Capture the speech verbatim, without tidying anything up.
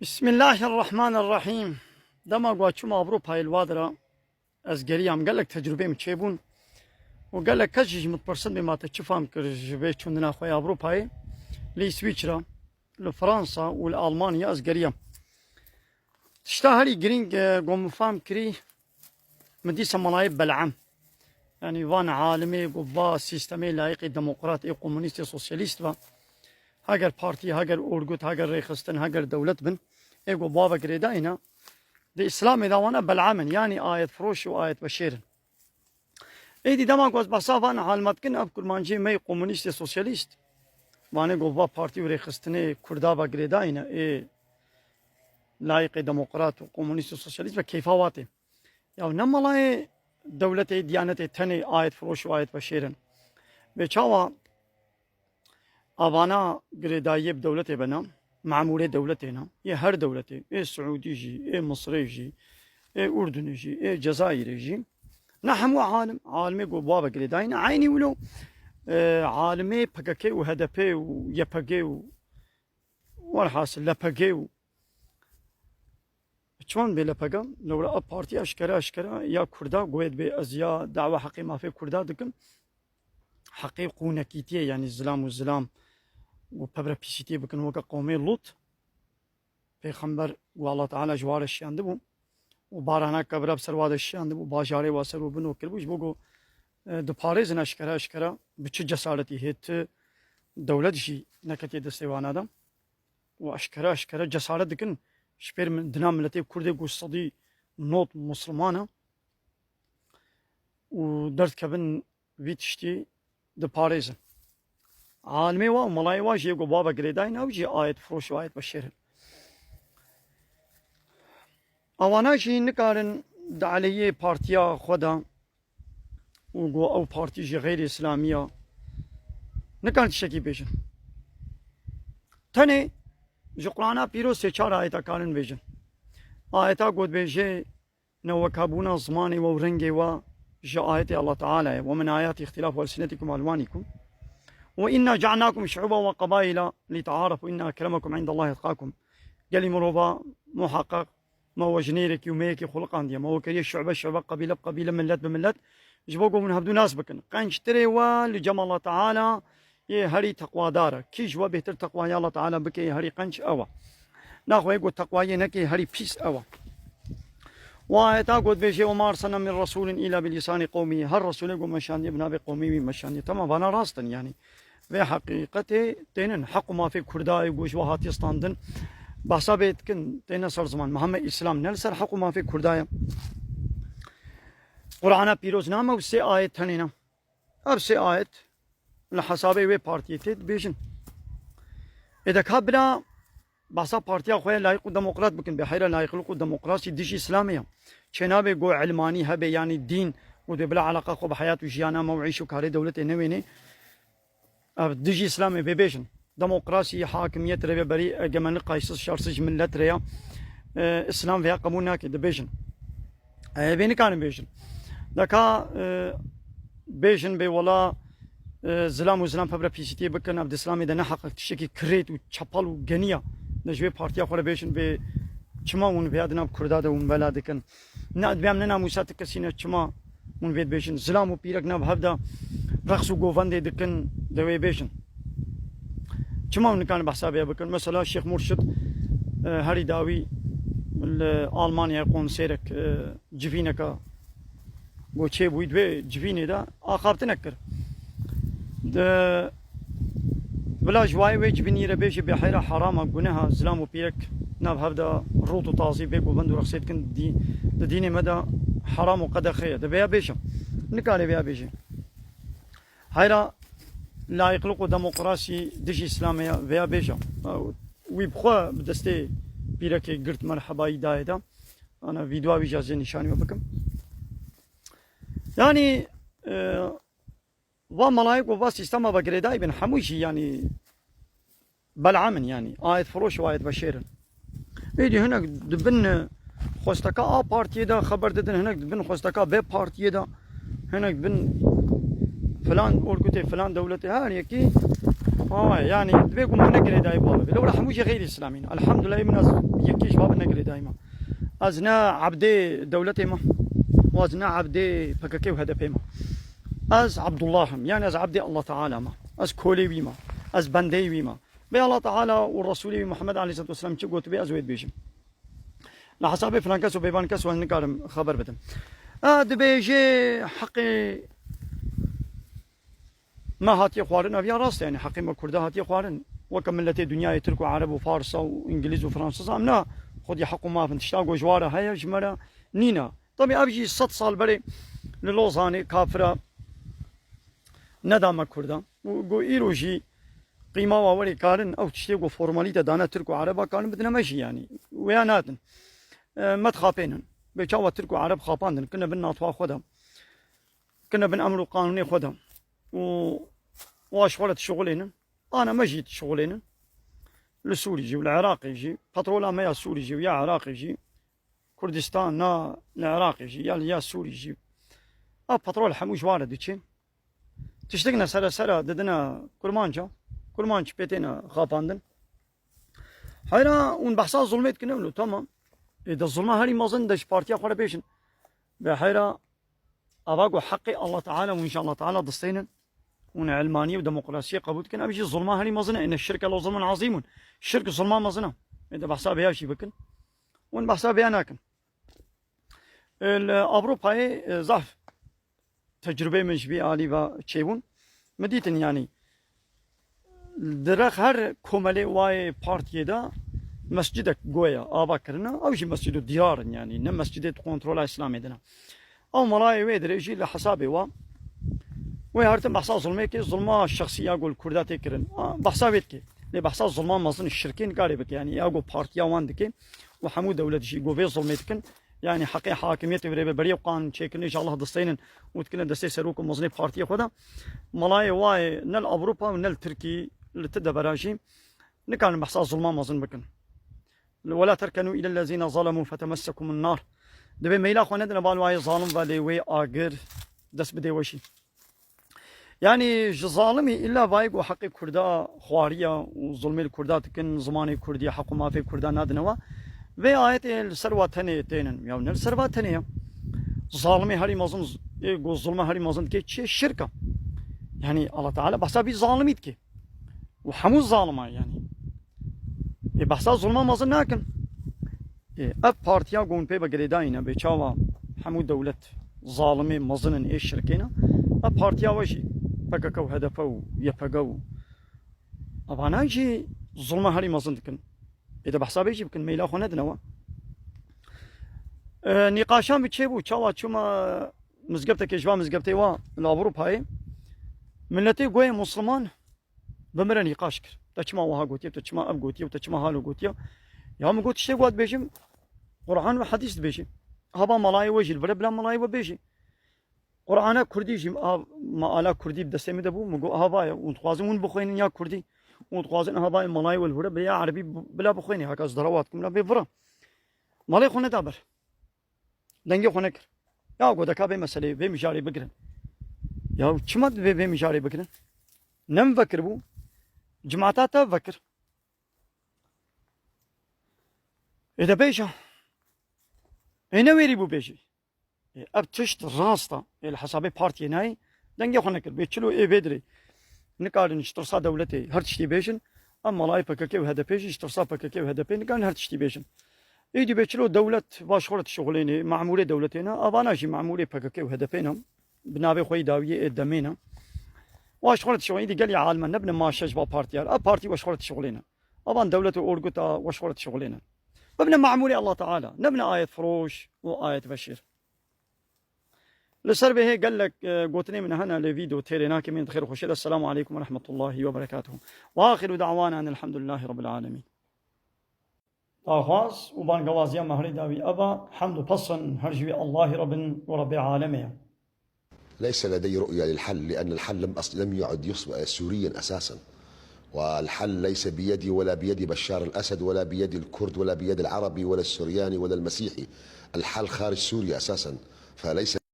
Bismillahirrahmanirrahîm. Dema ku çûm Ewropayê li Wadira, ez geriyam. Gelek tecrûbê min çêbûn û gelek kes jî ji min dipirsin bê ma te çi fam kir ji vê çûndina xwe ya Ewropayê. Li Îswîçra, li Fransa û li Almanya ez geriyam. Tişta herî girîng, e, ku min fam kirî, min dîsa melayê Bel'am. Yanî van alimê ku va sîstemê layîqê demokrat ê komunîst ê sosyalîst va. Heger partî, heger orgut, heger rêxistin, heger dewlet bin, ê ku bava girêdayî ne, di Îslamê de wana Bel'am in, yanî ayetfiroş û ayetveşêr in. Êdî dema ku ez behsa van alima dikin, ev kurmanciyê me yê komunîst ê sosyalîst, vanê ku va partî û rêxistinê Kurda ve girêdayî ne, ê layîqê demokrat û komunîst û sosyalîst ve keyfa watê. Ya ne melayê dewletê, diyanetê tenê ayetfiroş û ayetveşêr in. Vê çawa avana girêdayiyê bi dewletê bena, memûrê dewletê ne, yê her dewletê, ê Siûdî jî, ê Misirê jî, ê Urdunê jî, ê Cezayirê jî, ne hemû alim, alimê ku bava girêdayî ne, eynî wilo, e, alimê P K K û H D P û Y P G û welhasil L P G û Çiwan bê L P G, lewra ev partî eşkere eşkere ya Kurda goyê dibê ez ya dawa heqê mafê Kurda dikim. Heqê qûnekîtiyê, yanî zilam û zilam û pevre pîsîtiyê bikin weke qewmê Lût. Pêxember û Allah Teala ji wa re şiyandibû û barana kebra bi ser wa de şiyandibû, bajarê wa ser û bin û kiribû, ji bo ku, e, diparêzin eşkere eşkere bi çi cesaretî hê ti dewlet jî neketiye destê wana de. û eşkere eşkere cesaret dikin, ji pêr min, dina miletê Kurdê ku sedî nod Musulman e û derdikevin vî tiştî diparêzin. Alimê wa û melayê wa jî yê ku bava girêdayî ne, ew jî ayetfiroş û ayetveşêr in. Ewana jî nikarin di aleyhê partiya xwe de û ku ew partî jî xeyrî îslamî ya, nikarin tiştekî bêjin. Tenê ji Qur'ana Pîroz sê çar ayeta karin bêjin. Ayeta ku dibêje newekabûna zimanê we û rengê we ji ayetê Allah Teala ye. "Ve min ayatî îxtilâfu elsinetikum ve elwanikum. Ve inna cealnakum şu'uben ve qebaîla lite'arafu inne ekremekum indallahi etqakum." Gelî mirova muheqeq me we ji nêrekî û meyekî xuliqandiye. Me we kiriye şu'be şu'be, qebîle bi qebîle, millet bi millet. Ji bo ku hûn hevdû nas bikin. Qenctirê we li cem Allah Teala yê herî teqwadar e. Kî ji we bêhtir teqwaya Allah Teala bike yê herî qenc ew e. Naxwe yê ku teqwayê neke yê herî pîs ew e. Û ayeta ku dibêje, "Ve ma erselna min resulin îla bi lîsanî qewmî." Her resulê ku meşandiye bi navê qewmê wî meşandiye. Tamam, vana rast in yanî. Vê heqîqetê tênin. Heq û mafê Kurda yê ku ji we hatiye standin. Behsa vê dikin, têne ser ziman. Mihemed Îslam ne li ser heq û mafê Kurda ye. Qur'ana Pîroz name û sê ayet tenê ne. Ev sê ayet li hesabê wê partiyê tê dibêjin. Ê de ka bila behsa partiya xwe ya layîq û demokrat bikin, bê heyra layîqlik û demokrasî dijî Îslamê ya. Çênabê ku ilmanî hebe, yanî dîn, û dê bila eleqa xwe bi heyat û jiyana me û îş û karê dewletê newênê. Ev dijî Îslamê bê bêjin. Demokrasî, hakimiyet, rêveberî, egemenlik qaysiz şersiz ji millet re ya. E, Îslam vêya qebûl nake, dibêjin. E, vê nikarin bêjin. Deka, e, bêjin bê wela, e, zilam û zilam pevre pîsîtiyê bikin, ev di Îslamê de ne heq e, tiştekî kirêt û çepel û genî ya. De ji vê partiya xwe re bêjin bê çima hûn vêya di nav Kurda de hûn bela dikin. Ne, dibêm ne namûsa ti kesî ne, çima hûn vê dibêjin? Zilam û pîrek nav hev de reqs û govendê dikin, de wê bêjin. Çima hûn nikarin behsa vê bikin? Mesela Şêx Murşid, e, herî dawî li Almanyayê konserek, e, civîneka ku çêbûyî di wê civînê de axaftinek kir. Di bila ji wayê wê civînî re bêjî bê heyra herama, guneha, zilam û pîrek nav hev de rût û tazî bê govend û rexsê dikin, dî-, di dînê me de heram û qedexe ye. Di vêya bêje. Nikare vêya bêje. Heyra layîqlik û demokrasî dijî Îslamê ye, vêya bêje. Wî bi xwe bi destê pîrekê girt merhebayî dayê de. Ana vîdyoa wî jî ez ê nîşanî we bikim. Yanî, e, va melayê ku va sîstema ve girêdayî bin, hemû jî yanî Bel'am in yanî. Ayet firoş û ayet veşêr in. Êdî hinek di bin xwesteka A partiyê de xeber didin, hinek di bin xwesteka B partiyê de, hinek bin filan orkutê, filan dewletê, her yekî Ama yani, divê ku me ne girêdayî bi wan bibê. Lewra hemû jî xeyrî Îslamî ne. Elhamdulillah, min ez yekê ji wan ne girêdayî me. Ez ne ebdê dewletê me. Û ez ne ebdê P K K û H D P me. Ez Abdullah im. Yani ez ebdê Allah Teala me. Ez kolê wî me. Ez bendeyê wî me. Bê Allah Teala û Resulê wî Muhammed aleyhissalatu vesselam çi gotibê, ez wê dibêjim. Li hesabê filan kes û bêvan kes wan nikarim xeber bidim. A, dibêje heqê me hatiye xwarin, ev ya rast e, yani heqê me Kurda hatiye xwarin. Weke miletê dinyayê Tirk û Ereb û Farsa û Îngilîz û Fransiza, em ne xwedî heq û maf in. Tişta ku ji wa re heye, ji me re nîne. Tabii ev jî sed sal berê li Lozanê kafira neda me Kurdan. Û go îro jî qîma wa werê karin ew tiştê ku formalîte dane Tirk û Ereba karin bidine me jî, yanî wêya natin. E, me dixapênin. Bê çawa Tirk û Ereb xapandin, kine bin natwa xwe de. Kine bin emr û qanûnê xwe de. Û wa ji xwe re dişixulênin. Ana me jî dişixulênin. Li Sûrî jî û li Iraqê jî. Petrola me ya Sûrî jî û ya Iraqê jî. Kurdistan, na li Iraqê jî, ya li ya Sûrî jî. A petrol hemû ji wan re diçin. Tiştik ne sere sere didine kurmanca. Kurmanc pê têne xapandin. Heyra hûn behsa zulmê dikin, ew tamam. Ê de zulma herî mezin de ji partiya xwe re bêjin. Ve heyra ava ku heqê Allah Teala û inşallah Teala distênin. Hûn ilmaniyê û demokrasiyê qebûl dikin. Ev jî zulma herî mezin e. Inne şirke le zulmun azîmun. Şirk zulma mezin e. Ê de behsa vêya jî bikin. Hûn behsa vêya nakin. Li Ewropayê, e, zaf tecrûbeyê min ji vî alî ve çêbûn. Min dîtin, yanî, di rex her komelê wayê partiyê de mescidek goya ava kirine. Ew jî mescid û diyar in, yanî, ne mescidê di kontrola Îslamê de ne. Ew melayê wê dirê jî li hesabê wa. Wê her tim behsa zulmê kê, zulma şexsî ya ku li Kurda tê kirin. A, behsa wê dike. Lê behsa zulma mezin şirkê nikarê bike. Yanî ya ku partiya wan dike û hemû dewlet jî ku vê zulmê dikin. Yanî heqê hakimiyetê wê rê be, berê qanûn çêkirinê ji Allah disteynin û dikine destê serok û mezinê partiyê xwe de. Melayê wayê ne li Ewropa û ne li Tirkî, li ti devera jî nikarin behsa zulma mezin bikin. ولا تركنوا إلى الذين ظلموا فتمسكم النار. Divê meyla xwe nedine bal wayê zalim ve lê wê agir dest bidê we jî. Yanî ji zalimî îlla vayê ku heqê Kurda xwariya û zulmê li Kurda dikin, zimanê Kurdî, heq û mafê Kurda nadine we. Vê ayetê li ser wa tenê tênin. Ya ne li ser wa tenê ya. Zalimê herî mezin, ê ku zulma herî mezin dike çi? Şirk e. Yanî Allah Teala behsa vî zalimî dike. Û hemû zalima yanî. Ê behsa zulma mezin nakin. Ê, ev partiya ku hûn pê ve girêdayî ne, bê çawa hemû dewlet zalimê mezin in, ê şirkê ne? Ev partiya we jî P K K û H D P û Y P G û evana jî zulma herî mezin dikin. Ê de behsa vê jî bikin, meyla xwe nedine we. E, nîqaşan bi çê bû, çawa çûma mizgeftekê ji van mizgeftê wa li Ewropayê, miletê goyê Musliman bi min re nîqaş kir. Te çima wiha gotiye, te çima ev gotiye û te çima halo gotiye? Ya min got, tiştê ku ez dibêjim, Quran ve hedîs dibêjim. Haba malayê we jî li vir e, bila malayê we bêjî. Qur'ana Kurdî jî, a, me ala Kurdî bi destê min de bû, min got, aha va ye, hûn dixwazin hûn bixwînin ya Kurdî, hûn dixwazin, aha va ye, malayê we li vir e, bi ya Erebî bi-, bila bixwînî, haka ez derewa dikim, bila bê vir e. Malê xwe neda ber. Dengê xwe nekir. Ya godeka vê meseleyê, vê mijarê bigirin. Ya çima divê vê mijarê bigirin? Ne min vekiribû, cimata te vekir. Ê de bêje. Ê ne wêrî bû bêjî. Ê ev tişt rast e. Ê li hesabê partiyê nayê. Dengê xwe nekir. Bê çilo ê vê dirê. Nikarin ji tirsa dewletê her tiştî bêjin. Em malayê P K K û H D P jî ji tirsa P K K û H D P nikarin her tiştî bêjin. Êdî bê çilo dewlet va ji xwe re dişixulênê, memûrê dewletê ne. Ava na jî memûrê P K K û H D P ne. Bi navê xwe yî dawiyê ê demê ne. Va ji xwe re dişixulênê. Êdî gelî alime nebine maşe ji va partiya re. Ev partî we ji xwe re dişixulêne. Avan dewlet û orguta we ji xwe re dişixulênin. Bibine memûrê Allah Teala, nebine ayet firoş û ayet veşêr. Li ser vê hê gelek, e, gotinê min hene, lê vîdeo têrê nake, min dixêr xweşê de. Selamu aleykum ve rahmetullahi ve berekatuhu. Ve axiru da'wana enelhamdülillahi rabbil alemin. Daxwaz û bangewaziya me herî dawî eva, hemd û pesin her ji wî Allahî Rabbin û Rabbê alemê ye. ليس لدي رؤية للحل، لأن الحل لم أص-، لم يعد يص-، سوريا أساسا. والحل ليس بيدي ولا بيد بشار الأسد ولا بيد الكرد ولا بيد العربي ولا السرياني ولا المسيحي. الحل خارج سوريا أساسا. فليس